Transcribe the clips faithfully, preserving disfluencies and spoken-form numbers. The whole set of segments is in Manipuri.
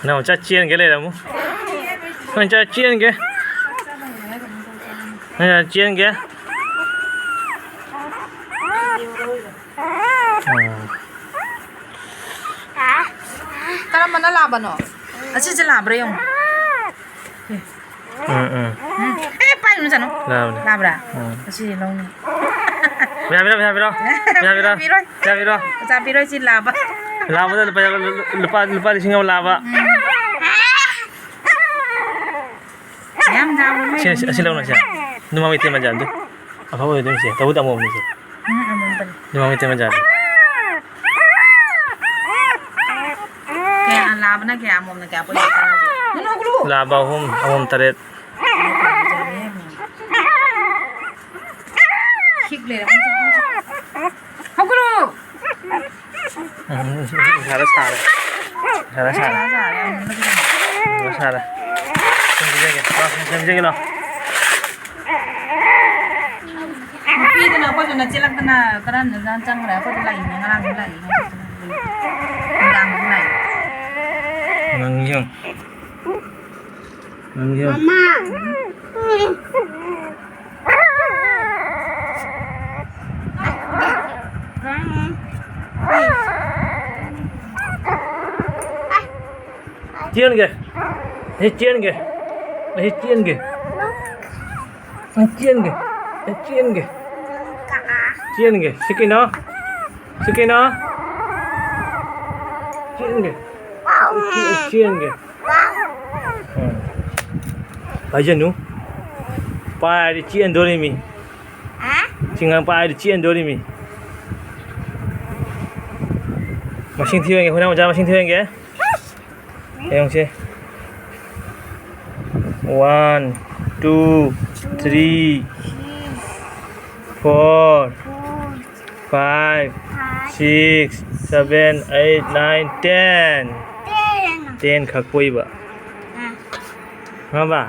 ꯅꯪ ꯆꯠ ꯆꯦꯟꯒꯦ ꯂꯩꯔꯝꯃꯨ꯫ ꯅꯪ ꯆꯠ ꯆꯦꯟꯒꯦ꯫ ꯅꯪ ꯆꯠ ꯆꯦꯟꯒꯦ꯫ ꯎꯝ꯫ ꯀꯔꯝꯕꯅ ꯂꯥꯕꯅꯣ? ꯑꯁꯤꯁꯦ ꯂꯥꯕ꯭ꯔꯥ ꯌꯦꯡꯉꯨ꯫ ꯎꯝ, ꯎꯝ꯫ ꯎꯝ꯫ ꯑꯦ, ꯄꯥꯏꯔꯨꯅꯨ, ꯆꯠꯅꯨ꯫ ꯂꯥꯕꯅꯦ꯫ ꯂꯥꯕ꯭ꯔꯥ? ꯎꯝ꯫ ꯑꯁꯤ ꯂꯧꯅꯤ꯫ ꯄꯩꯁꯥ ꯄꯤꯔꯣ, ꯄꯩꯁꯥ ꯄꯤꯔꯣ꯫ ꯄꯩꯁꯥ ꯄꯤꯔꯣ꯫ ꯄꯤꯔꯣꯏ꯫ ꯄꯩꯁꯥ ꯄꯤꯔꯣ꯫ ꯄꯩꯁꯥ ꯄꯤꯔꯣꯏ, ꯁꯤ ꯂꯥꯕ꯫ ꯂꯥꯕꯗ ꯂꯨꯄꯥ, ꯂꯨꯄꯥ, ꯂꯨꯄꯥ ꯂꯤꯁꯤꯡ ꯑꯃ ꯂꯥꯕ꯫ ꯎꯝ꯫ ꯌꯥꯝ ꯂꯥꯕ ꯁꯤ, ꯁꯤ, ꯑꯁꯤ ꯂꯧꯅ ꯁꯦ꯫ ꯅꯨꯃꯥꯡ ꯃꯩꯇꯩ ꯃꯆꯥꯗꯨ꯫ ꯑꯐꯕ ꯑꯣꯏꯗꯣꯏꯅꯤ ꯁꯦ꯫ ꯇꯧꯕꯨꯗꯤ ꯑꯃꯨꯕꯅꯤ ꯁꯦ꯫ ꯎꯝ, ꯑꯃꯨꯕꯅꯤ꯫ ꯅꯨꯃꯥꯡ ꯃꯩꯇꯩ ꯃꯆꯥꯗꯨ꯫ ꯀꯌꯥ ꯂꯥꯕꯅ ꯀꯌꯥ, ꯑꯃꯣꯝꯅ ꯀꯌꯥ ꯄꯨꯜꯂꯦ ꯇꯔꯥꯁꯦ? ꯂꯥꯕ ꯑꯍꯨꯝ, ꯑꯃꯣꯝ ꯇꯔꯦꯠ꯫ ꯈꯤꯛ ꯂꯩꯔꯦ꯫ ꯍꯧꯒꯠꯂꯣ! ꯎꯝ, ꯁꯥꯔꯦ, ꯁꯥꯔꯦ꯫ ꯁꯥꯔꯦ, ꯁꯥꯔꯦ꯫ ꯁꯥꯔꯦ, ꯁꯥꯔꯦ꯫ ꯁꯥꯔꯦ, ꯁꯥꯔꯦ꯫ ꯁꯨꯝ ꯄꯤꯖꯒꯦ꯫ ꯂꯥꯎ, ꯁꯨꯝ ꯄꯤꯖꯒꯦ, ꯂꯥꯎ꯫ ꯅꯨꯄꯤꯗꯨꯅ ꯑꯩꯈꯣꯏꯗꯨꯅ ꯆꯦꯜꯂꯛꯇꯅ ꯀꯔꯝꯗꯅ ꯆꯪꯈ꯭ꯔꯦ꯫ ꯑꯩꯈꯣꯏꯗ ꯂꯥꯛꯏꯅꯦ, ꯉꯔꯥꯡꯁꯨ ꯂꯥꯛꯏ, ꯅꯨꯡꯗꯥꯡꯗꯁꯨ ꯂꯥꯛꯏ꯫ ꯅꯪ ꯌꯦꯡ꯫ ꯅꯪ ꯌꯦꯡ꯫ ꯃꯃꯥ꯫ ꯆꯦꯟꯒꯦ꯫ ꯑꯩ ꯆꯦꯟꯒꯦ꯫ ꯑꯩ ꯆꯦꯟꯒꯦ꯫ ꯑꯩ ꯆꯦꯟꯒꯦ꯫ ꯑꯩ ꯆꯦꯟꯒꯦ꯫ ꯆꯦꯟꯒꯦ꯫ ꯁꯤ ꯀꯩꯅꯣ? ꯁꯤ ꯀꯩꯅꯣ? ꯆꯦꯟꯒꯦ꯫ ꯆꯦꯟꯒꯦ꯫ ꯎꯝ꯫ ꯄꯥꯏꯖꯅꯨ꯫ ꯄꯥꯏꯔꯗꯤ ꯆꯦꯟꯗꯣꯔꯤꯃꯤ꯫ ꯍꯥ? ꯆꯤꯡꯉꯪ ꯄꯥꯏꯔꯗꯤ ꯆꯦꯟꯗꯣꯔꯤꯃꯤ꯫ ꯃꯁꯤꯡ ꯊꯤꯌꯨ ꯌꯦꯡꯒꯦ, ꯍꯨꯏꯅꯥꯎ ꯃꯆꯥ ꯃꯁꯤꯡ ꯊꯤꯌꯨ ꯌꯦꯡꯒꯦ꯫ ꯌꯦꯡꯉꯨꯁꯦ꯫ One, two, three, four, five, six, seven, eight, nine, ten꯫ Ten ꯈꯛ ꯄꯣꯛꯏꯕ꯫ ꯈꯪꯉꯕ?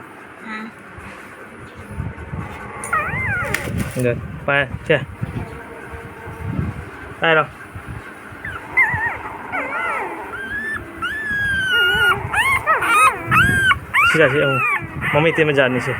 ꯑꯗꯣ ꯄꯥꯏ-, ꯁꯦ꯫ ꯄꯥꯏꯔꯣ꯫ ꯖꯥꯠꯁꯦ ꯌꯦꯡꯉꯨ, ꯃꯃꯩ ꯇꯦꯟꯕ ꯖꯥꯠꯅꯤꯁꯦ꯫